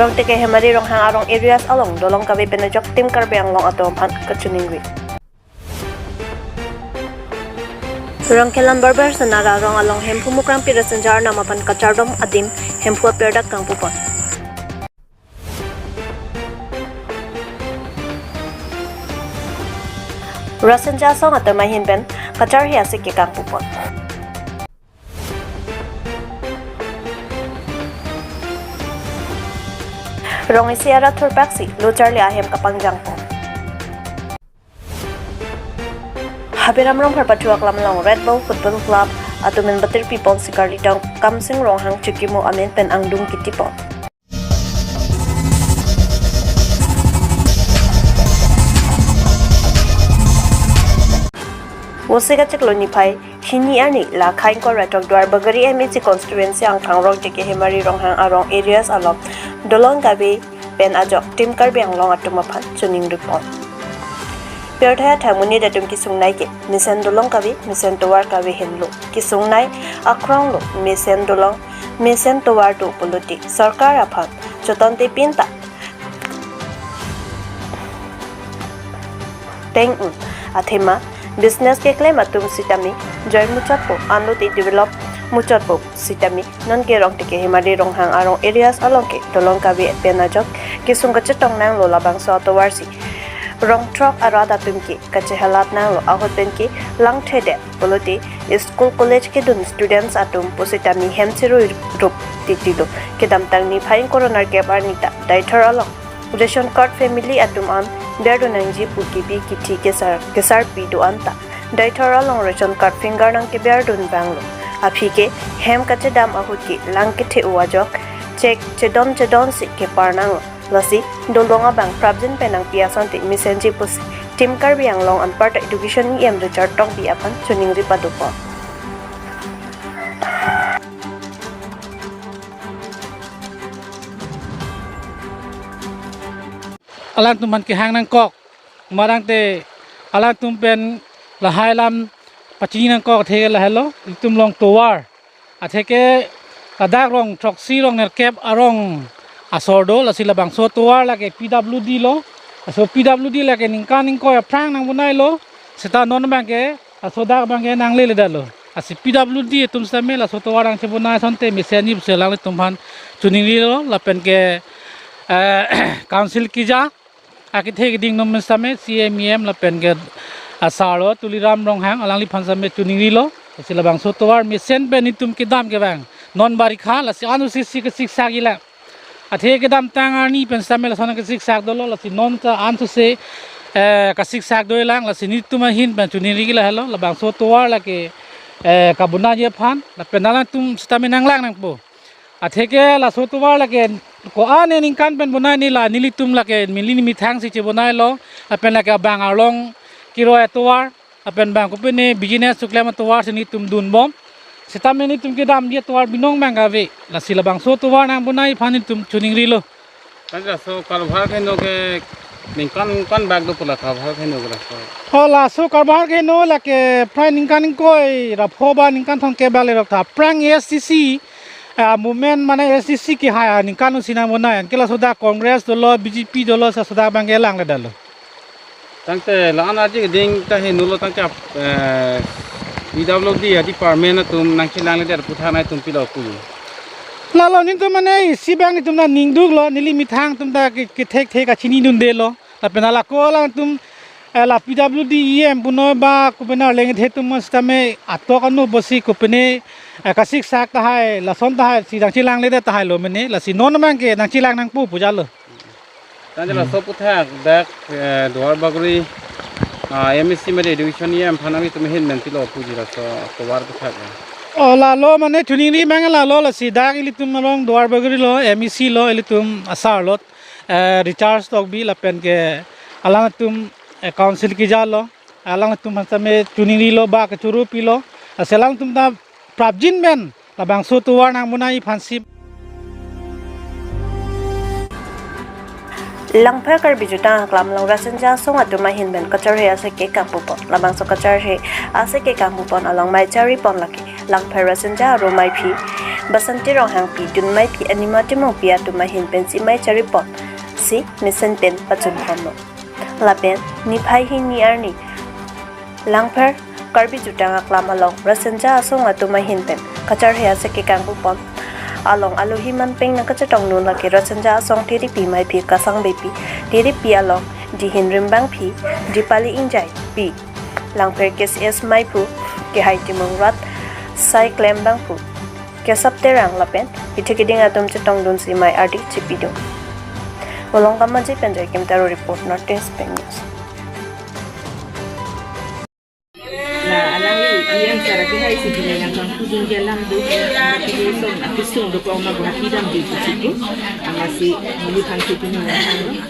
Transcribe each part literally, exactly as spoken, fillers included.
Rongteke Hemari Ronghang arong areas along dolong kave pen ajok Team Karbi Anglong atum aphan kachiningri. Rongkhelan Barber Sonara arong along Hemphu Mukrangpi Rasinja arnam aphan kachardom adim Hemphu apirdak kangpupon. Rasinja asong atum ahin pen kacharhe asek ke kangpupon. Rong isi arat thurpaksi lo charli ahem kapangjangpon. Haberam Rongphar pathu aklam along Red Bull Football Club atum pen batir pipon si karlidang Kamsing Ronghang chikimo amen pen angdung kitipon. Vosik achiklo niphai hini arni la khaingkor ratok Duarbagori M A C constituency angthang Rongteke Hemari Ronghang arong areas along dolong kave pen ajok Team Karbi Anglong atum aphan chiningripon. Pirthe athang monit atum kesungnei ke mesen dolong kave, mesen tovar kave henlo. Kesungnei akrong lo, mesen dolong, mesen tovar do pulote sorkar aphan choton te pinta teng un. Athema business keklem atum sitame join muchotpo, anlote develop muchotpo sitame nonke Rongteke Hemari Ronghang arong areas along ke dolong kave pen ajok kesung kachetong nanglo, labangso atovar si rong throk arat atum ke kachehalat nanglo, ahut pen ke langthedet pulote school college kedun students atum pusitame hem chirui rup titilo. Kedamtang niphai ingkoi ra nerkep arni ta Deithor along ration card family atum an berdun nangji pu kebi kithi kesar kesarpi do-an ta Deithor along ration card finger nangkeberdun vanglo. Aphi ke hem kachedam ahut ke lang kethe-o ajok chek chedon chedon si kepar nanglo. Lasi dolong abang prapjin pen nangpi asonte mesenji pusi Team Karbi Anglong anparta Education E M Richard Tokbi aphan chiningri padopon. Alangtum aphan kehang nangkok, marangte alangtum pen lahai alam pachini nangkok, athe lahelo, itum along tovar, atheke ladak rong throksi rong nerkep arong asor do, lasi labangso tovar lake P W D lo, laso P W D lake ningkan ingkoi aphrang nangbonailo, seta non abangke laso dak abangke nangleledetlo. Lasi P W D atum sitame laso tovar nangchebonai asonte mesenji pusi alanglitum aphan chiningrilo, lapen ke, eh, council keja akethe keding atum sitame C M, E M lapen ke asar lo Tuliram Ronghang, alangliphan sitame chiningrilo. Lasi labangso tovar mesen pen itum kedam kevang non barikha, lasi an usi si kesiksak ilang. Athe kedamtang arni pen sitame lason kesiksak dolo, lasi non ta an usi, eh, kasiksak dolang, lasi nitum ahin pen chiningri ke lahelo, labangso tovar lake, eh, kabonaji aphan, lapen alangtum sitame nanglang nangpo. Atheke laso tovar lake ko-an aningkan pen bonai, ne la nelitum lake neli methang si chebonailo, lapen lake abang arlong kiroi atovar, lapen bang kopine business keklem atovar si netum dunbom. Sitame netum kedamji atovar binong abang kave. Lasi labangso tovar nangbonai aphan netum chiningrilo. Kan laso karbahar keheno ke ningkan ningkan bak do pu la karbahar keheno ke laso. Oh, laso karbahar keheno lake prai ningkan ingkoi ra pho ba ningkan thomkep bak lerok tha. Aphrang A S D C, ah, movement mane A S D C kehai aningkan usi nangbonai. Anke laso dak Congress dolo, B J P dolo, laso dak abangke langledetlo. Tangte la-an aji keding ta henolo tangte, eh, P W D a-department atum nangchelangledet aputhak nangtum pilo pu. Lalo netum mane isi abang netum nangning duklo, neli methang atum ta ke, kethek thek kachinidundelo. Lapen alako alangtum, eh, la P W D E M punoi ba kopine arleng kethe atum sitame atok anu bosi kopine, eh, kasiksak tahai, lason tahai si nangchelangledet tahailo mene, lasi non abangke nangchelang nangpo pu jalo. Tangte laso aputhak dak, eh, Duarbagori, ah, M A C mate Education E M aphan nangtum ahin pen pilo puji laso tovar aputhak. Oh, lalo mane chiningri abang lalo, lasi dak ilitum along Duarbagori lo, M A C lo, ilitum asar lo, eh, Richard Tokbi lapen ke alangtum, eh, council keja lo, alangtum aphan sitame chiningrilo ba kachoro pilo, lasi alangtum ta prapjin pen labangso tovar nangbonai aphansi. Langpher Karbi Jutang Aklam along Rasinja asong atum ahin pen kacharhe asek ke kangpupon. Labangso kacharhe asek ke kangpupon along mei charipon lake Langpher Rasinja Aromai Phi, Basanti Ronghangpi, Dunmaipi, Anima Timungpi atum ahin pen chimai charipon si mesen pen pachunponlo. Lapen niphai hini arni Langpher Karbi Jutang Aklam along Rasinja asong atum ahin pen kacharhe asek kekangpupon along alohi manpeng nangkachetongdun lake Rasinja asong Thiripi Maiphi Kasang Beypi, Thiripi along Dihin Rimbangphi, Dipali Ingjaipi, Langpher K C S Maiphu, Kehai Timung Rat, Sai Klembangphu, Kesap Terang lapen ithek iding atum chetongdunsi mai ardi chipidun. Bolong Kamaji pen Joy Kim Taro report, North East Peng News. La alangli E M sar akehai si jine yang bang kuding ke alam do, kuding son akisung do ko ma Guwahati damji chipu. Amatsi muli phang si pini yang.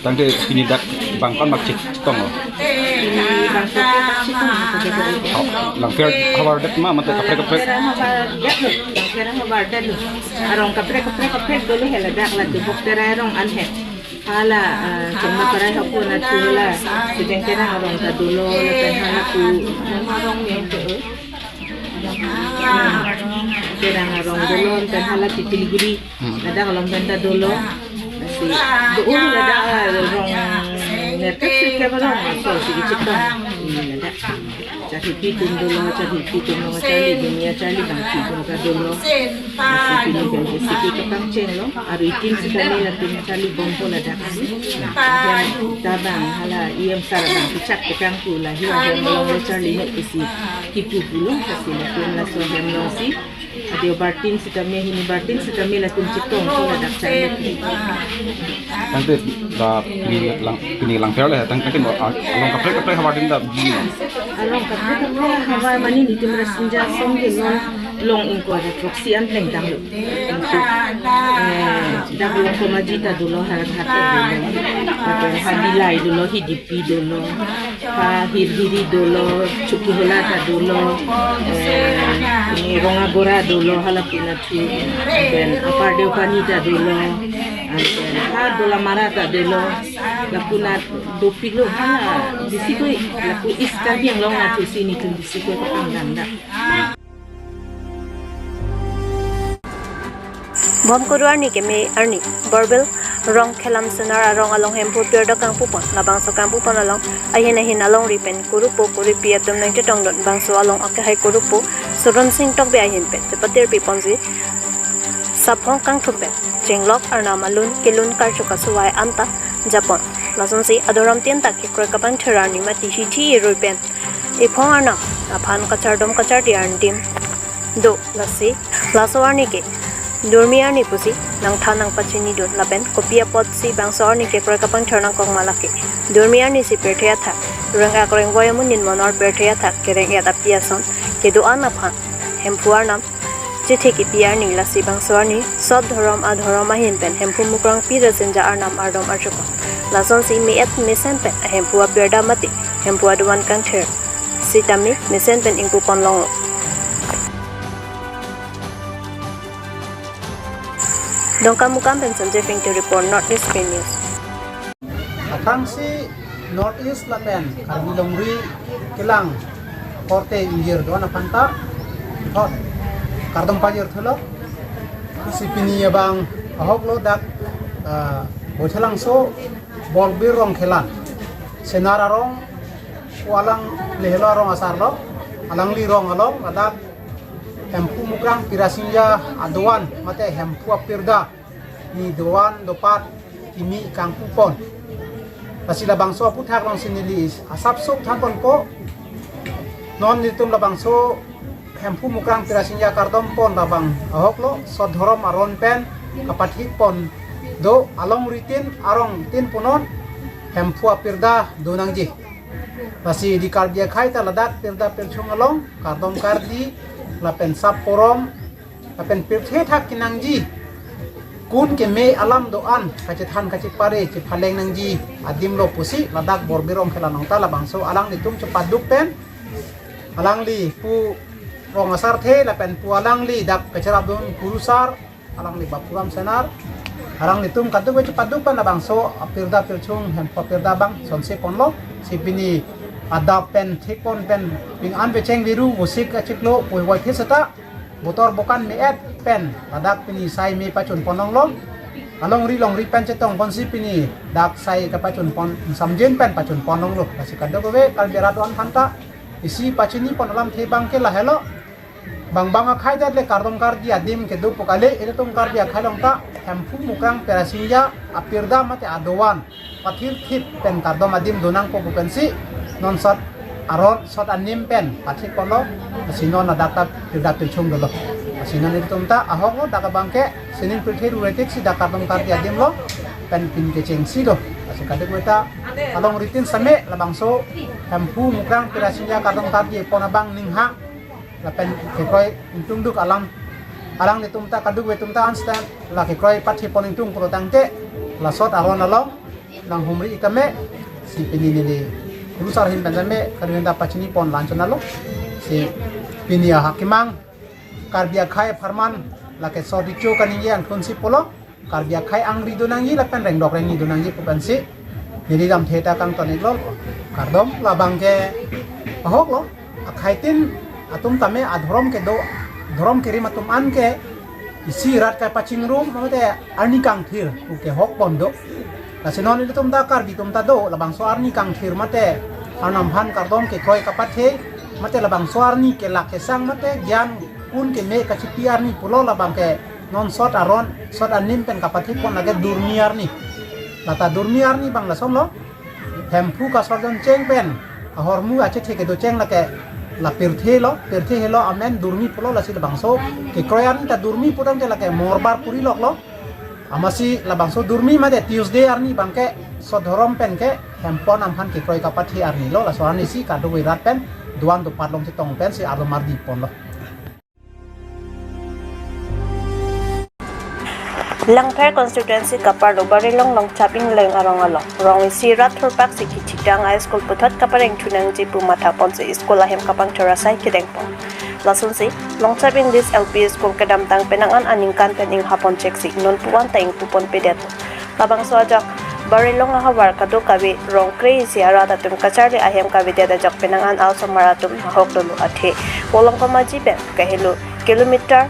Tangte pini dak bang kon mak chik tong lo. Pini bang kon mak chik tong lo. Oh, Langpher havar det ma mate kaprek kaprek. Langpher havar det lo. Langpher havar det lo. Arong kaprek kaprek kaprek dolo hela dak la tu bok terai arong an he. Hala, ah, chengma parai hapu na chula. Sejeng Terang arong ta dolo lapen hala tu arong me tu. Terang arong dolo lapen hala Titiliguri. Hmm. Ladak along pen ta dolo. Si do ulu ladak, ah, rong nerkep si ke balong so si chikon. Hmm, ladak. Charhipi atum dolo, charhipi atum lo, charli dunia, charli bangpi atum ta dolo. Si pini pen si ke kapangcheng lo. Aru itin sitame latum charli bompo ladak si. Tabang hala E M sar bang kechak kekangpu la hiwa hem along lo charli met isi kipu pulo. Si latum laso hem along si. Adio bartin sitame hini bartin sitame latum chitong ko ladak chai. Tangte la pini lang, pini Langpher le tang, tangte mo, ah, along kaprek kaprek havar ding da bini. Along kaprek kaprek havar mane nitum Rasinja asong ke non long ingkoi ra throksi an plengtang lo. Untuk, eh, dak Bolong Kamaji ta dolo, Howraghat ta dolo. Lapen ha Dillai dolo, Hidipi dolo. Ha Hirhiri dolo, Chokihola ta dolo, eh, ini Rongagora dolo, hala puna thu, then Upper Deopani ta dolo, and then ha Dolamara ta dolo, la puna dopik lo, hala bisi koi, lapu East Karbi Anglong na thu si nitum bisi koi kapangdang dak. Bom kuru arni keme arni Borbil Rongkhelam Senar arong along Hemphu apirda kangpupon, labangso kangpupon along ahin ahin alongri pen kurupo kuripi atum nangchetongdun, bangso along akehai kurupo Surun Sing Tokbi ahin pen chepatirpi ponsi saphong kangthum pen chenglok arnam alun kelun karcho kasuwai anta japon. Lasonsi adhorom tin ta kekroi kapangthir arni mati hithi irui pen ephong arnam aphan kachardom kachardi ardim do, lasi laso arni ke durmi arni pusi nangthan nangpachinidun lapen kopi apotsi bangso arni kekroi kapangthir nangkok ma lake. Durmi arni si pirthe athak reng-ak rengvoi amonit monor pirthe athak kereng-et api ason kedo-an aphan Hemphu arnam chethek kipi arni, lasi bangso arni sot dhorom adhorom ahin pen Hemphu Mukrang Pi Rasinja arnam ardom archopon. Lasonsi me-et mesen pen Hemphu apirda mate Hemphu adovan kangthir sitame mesen pen ingpupon longlo. Dongkamukam pen Sanjay Pingti report, North East Peng News. Aphrangsi North East lapen Karbi longri kelang korte ingjir do-an aphan ta thot kardom pajir thulo. Si pini abang ahok lo dak, ah, Bochalangso Borbil Rongkhelam Senar arong, pu alang lehelo arong asar lo, alangli rong along ladak Hemphu Mukrang Pi Rasinja adovan mate Hemphu apirda ni dovan dopat kimi kangpupon. Lasi labangso aphuthak alongsi neli asap suk thanponpo. Non nitum labangso Hemphu Mukrang Pi Rasinja kardom pon labang ahok lo, sot dhorom aron pen kapathik pon do, alongri tin arong tin punon Hemphu apirda do nangji. Lasi di Karbi akhei ta ladak pirda pirchung along kardom kardi lapen sap porom lapen pirthe thak kenangji, kun keme alam do-an kachethan kachepare chephaleng nangji adim lo pusi ladak Borbil Rongkhelam along ta labangso alanglitum chepaduk pen alangli pu rong asar the lapen pu alangli dak kacherapdun kurusar, alangli Bapuram Senar, alanglitum kaduk chepaduk pen labangso apirda pirchung Hemphu apirda bang sonse ponlo. Si pini adap pen thekpon pen ping an pecheng viru vosik achiklo puvoithe seta botor bokan me-et pen ladak pini sai me pachun ponlonglo. Alongri longri pen chetong ponsi pini dak sai kapachun pon samjin pen pachun ponlonglo. Lasi kadokave Karbi arat atum aphanta isi pachini pon alamthe abangke lahelo. Bang bang akhai det le kardom kardi adim kedo pu kali, ilitum Karbi akhai along ta Hemphu Mukrang Perasingja apirda mate adovan pathirthip pen kardom adim donangpo pu pensi non sot aron sot anim pen pathik ponlo. Lasi non ladak ta pirda pirchung dolo. Lasi non ilitum ta ahok lo, dak abangke sining pirthe ruretik si dak kardom kardi adim lo pen pin kechengsi do. Lasi kadokave ta alongri tin same labangso Hemphu Mukrang Perasingja kardom kardi pon abang ninghang lapen kekroi ingtungduk alam, alanglitum ta kadokave atum ta ansta la kekroi pathipon ingtung pulo tangte lasot aron along nanghumri ik tame si pini neli kurusar ahin pen tame kadokave ta pachini pon lanchon alo. Si pini ahakimang Karbi akhai apharman lake sot richo kaningje angthunsi pulo. Karbi akhai angri donangji lapen rengdok rengni donangji pu pensi neli lamthe ta kangton iklo. Kardom labangke ahok lo. Akhai tin atum tame adhorom kedo, dhorom kerim atum anke isi rat kapachingrum mate arni kangthir pu kehok pon do. Lasi non ilitum ta Karbi atum ta do labangso arni kangthir mate Arnam aphan kardom kekroi kapathe mate labangso arni kelak kesang mate gyan kun keme kachipi arni pulo. Labangke non sot aron sot anim pen kapathe pon lake durmi arni. Lata durmi arni bang lason lo, Hemphu kasarjon cheng pen ahormu achethe kedo cheng lake la pirthe lo, pirthe helo amen durmi pulo. Lasi labangso kekroi arni ta durmi pu tangte lake morbar puri lok lo. Amatsi labangso durmi mate Tuesday arni abangke sot dhorom penke hemphu Arnam aphan kekroi kapathe arni lo. Laso arni si kadokave rat pen dovan dopat along chetong pensi arlo mardi ponlo. Langpher constituency kaparlo Barilong Longchap Ingleng arong along rong isi rat thurpak si kethitang a school puthot kapareng thunangji pu matha ponsi school ahem kapangchor asai kedeng pon. Lasonsi Longchap English L P School kedamtang penang an aningkan pen ingha pon cheksi non puan ta ingpu pon pedet. Labangso ajok Barilong ahavar kadokave rong kre-isi arat atum kacharli ahem kavedet ajok penang an a osomar atum ahok dolo athe Volongkom Aji pen kahelo kilometer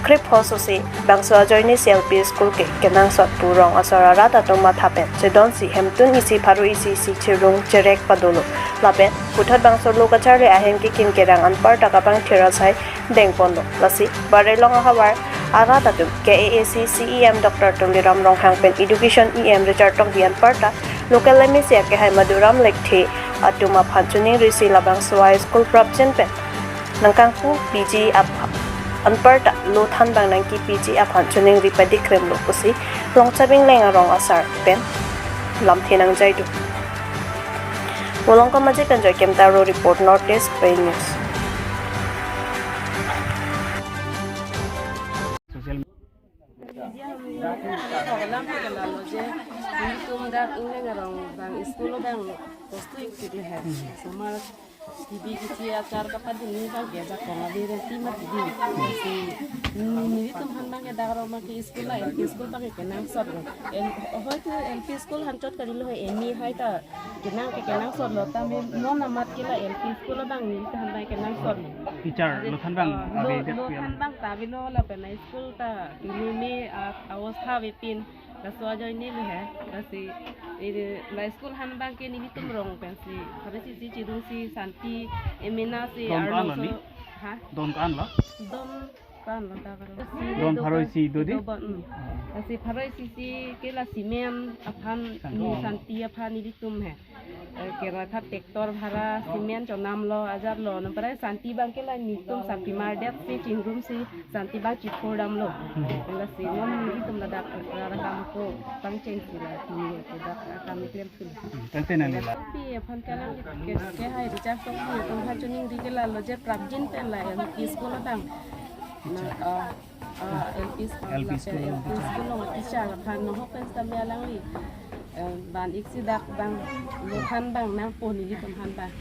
krepho sosi bangso ajoine si L P school ke kenangsot pu rong asor arat atum matha pen chedonsi hemtun isi pharo isi si chirung cherek padolo. Lapen puthot bangso lo kacharli ahem kekim kerang anparta kapangthir asai deng ponlo. Lasi Barilong ahavar arat atum K A A C C E M Doctor Tuliram Ronghang pen Education E M Richard Tokbi anparta local M A C akehai Madhuram Lekthe atum aphan chiningrisi labangso a school prapjin pen nangkangpu piji aphan anparta lo thanbang nangkipiji aphan chiningri padikremlo pusi Longchap Ingleng arong asar pen lamthe nangjaido. Volongkom Aji pen Joykem Taro report, North East Pei News. Social media. Media hum alam ke lalo je, nelitum dak Ingleng arong bang school bang postu ik tik le hai. Somar T V kichi achar kapadun ni bang ke jakong ave renti ma T V. Si, ni, nelitum aphan bang ke dak arong bang ke school la, L P school bang ke kenangsot lo. L, hoitu L P school aphan chot kali lo hai, M E hai ta kenang ke kenangsot lo, tame non amat ke la L P school abang nelitum aphan bang kenangsot lo. Teacher, lo than bang, ah, lo, ave det lo pu than yang. Bang ta avelo lapen la school ta, ini me, ah, awos ha avepin. Laso ajoine lo he, lasi, eh, la school aphan bang ke nelitum rong pensi, pharo isi si chirungsi santi, emena si don arlo kan lo so, ni? Ha? Don kan lo? Don kan lo ta karo. Don pharo isi do di? Do bon, mm. Ah. Lasi pharo isi si ke la cement aphan, santi. Ni santi aphan nelitum he. Eh, keroi aphan tractor bhara, cement chonam lo, ajat lo, non prai santi bang ke la nelitum santi mar det si chingrumsi santi bang chiphur damlo. Hmm. Lasi non nelitum ladak rara kam ko pangchengsi la tini ke dak kam klem thun. Hmm, tangte nang nila. Pi aphan kalang ke, ke hai Richard Tokbi atum aphan chiningri ke la lo je prapjin pen la L P school abang. Na, ah, ah, L P school, L P la school, L P school along teacher aphan nahok pen sitame alangli. Eh, ban ik si dak bang, lo than bang nangpo nelitum aphan bang.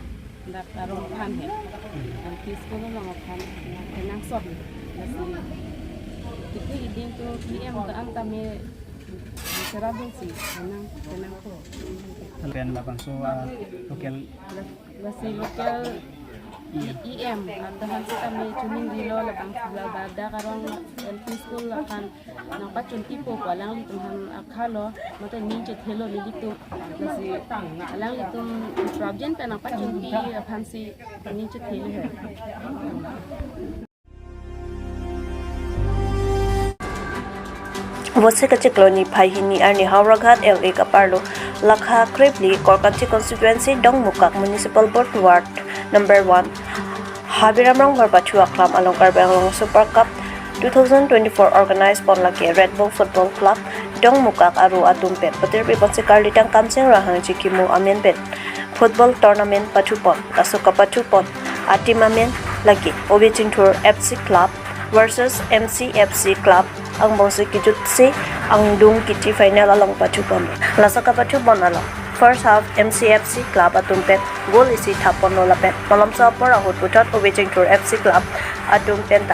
Dak arong aphan he. L P school along aphan kenangsot. Lasi, ipi iding tu P M do-an tame Cherap do si, tenang, tenang ko. Pen labangso, ah, local. Lasi local E M, ah, tahan sitame chuning dilo labang sila badak arong L P school aphan nangpachuntipo pu alanglitum aphan akhalo, mate ning chethelo nelitum. Lasi alanglitum prabjen pen nangpachunti aphansi ning chethelo he. Vose kachiklo niphai hini arni Howraghat L A kaparlo lakha krephli Korkanthi constituency Dongmukak Municipal Board Ward number one Habiram Ronghor pathu aklam along Karbi Anglong Super Cup two thousand twenty-four organized pon lake Red Bull Football Club Dongmukak aru atum pen patirpi ponsi Karli Tangkamsing Ronghang Chikimo amen pen football tournament pathupon. Laso kapathupon a-team amen lake Ove Chingthur F C Club versus M C F C Club angbongsi kejutsi angdung kiti final along pathupon. Laso kapathupon along first half M C F C Club atum pen goal isi thaponlo lapen malomso apor ahut puthot Ove Chingthur F C Club atum pen ta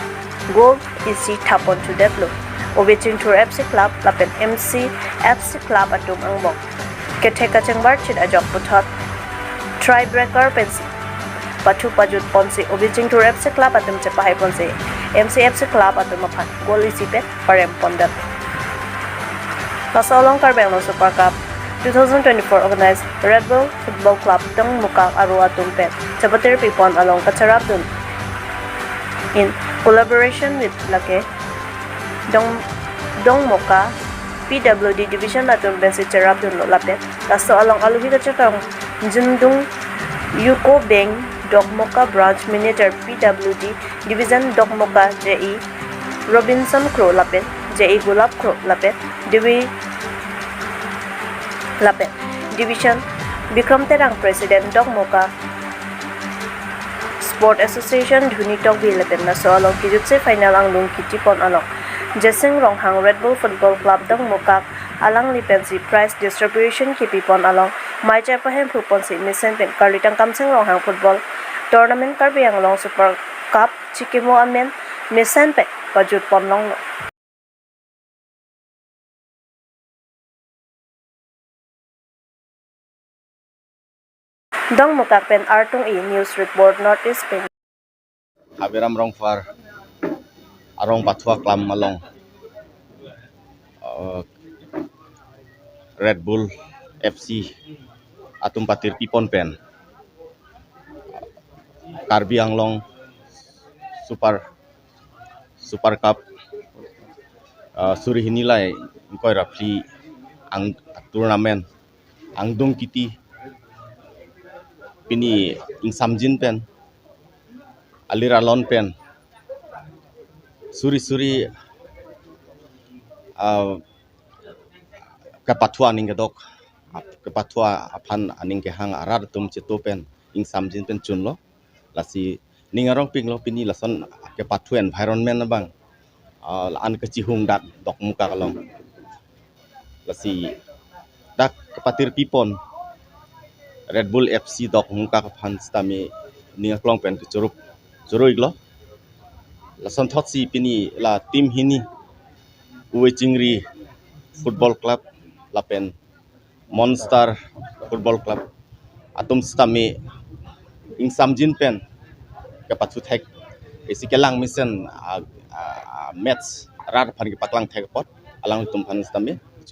goal isi thapon chudetlo. Ove Chingthur F C Club lapen M C F C Club atum angbong kethek kachingbar chit ajok puthot tie breaker pensi pathu pajut ponsi Ove Chingthur F C Club atum chepahai ponsi M C F C Club atum aphan goal isi pen parem pondet. Laso along Karbi Anglong Super Cup two thousand twenty-four organized Red Bull Football Club Dongmukak aru atum pen chepatirpi pon along kacherapdun in collaboration with lake Dong Dongmukak P W D division atum pensi cherapdunlo lapen laso along alohi kachekang Jindung U C O Bank Dongmukak branch manager P W D division Dongmukak J E Robinson Kro lapen J E Gulab Kro lapen Devi lapen division Bikram Terang, president Dongmukak Sport Association Dhuni Tokbi lapen laso along kejutsi final angdung kiti pon along Jesing Ronghang Red Bull Football Club Dongmukak alangli pensi prize distribution kipi pon along mei chepahemphu ponsi mesen pen Karli Tangkamsing Ronghang Football Tournament Karbi Anglong Super Cup Chikimo amen mesen pen pajut pon longlo. Dongmukak pen Artung E News Report, North East Peng. Habiram Ronghor arong pathu aklam along, uh, Red Bull F C atum patirpi pon pen Karbi Anglong Super Super Cup, uh, suri hini lai ingkoi ra phli ang tournament angdung kiti pini ingsamjin pen alir alon pen suri suri, uh, kepathu aning kedok, kepathu aphan aning kehang arat atum cheto pen ingsamjin pen chunlo. Lasi ning arong pinglo pini lason kepathu environment abang, ah, la-an kachihung dak Dongmukak along. Lasi dak kepatirpi pon Red Bull F C Dongmukak aphan sitame ning aklong pen kechurup churu-iklo. Lasonthotsi pini la team hini Ove Chingri Football Club lapen Monster Football Club atum sitame ingsamjin pen kepathu thek isi kelang mesen, ah, ah, match rat aphan kepaklang thek apot alangtum aphan sitame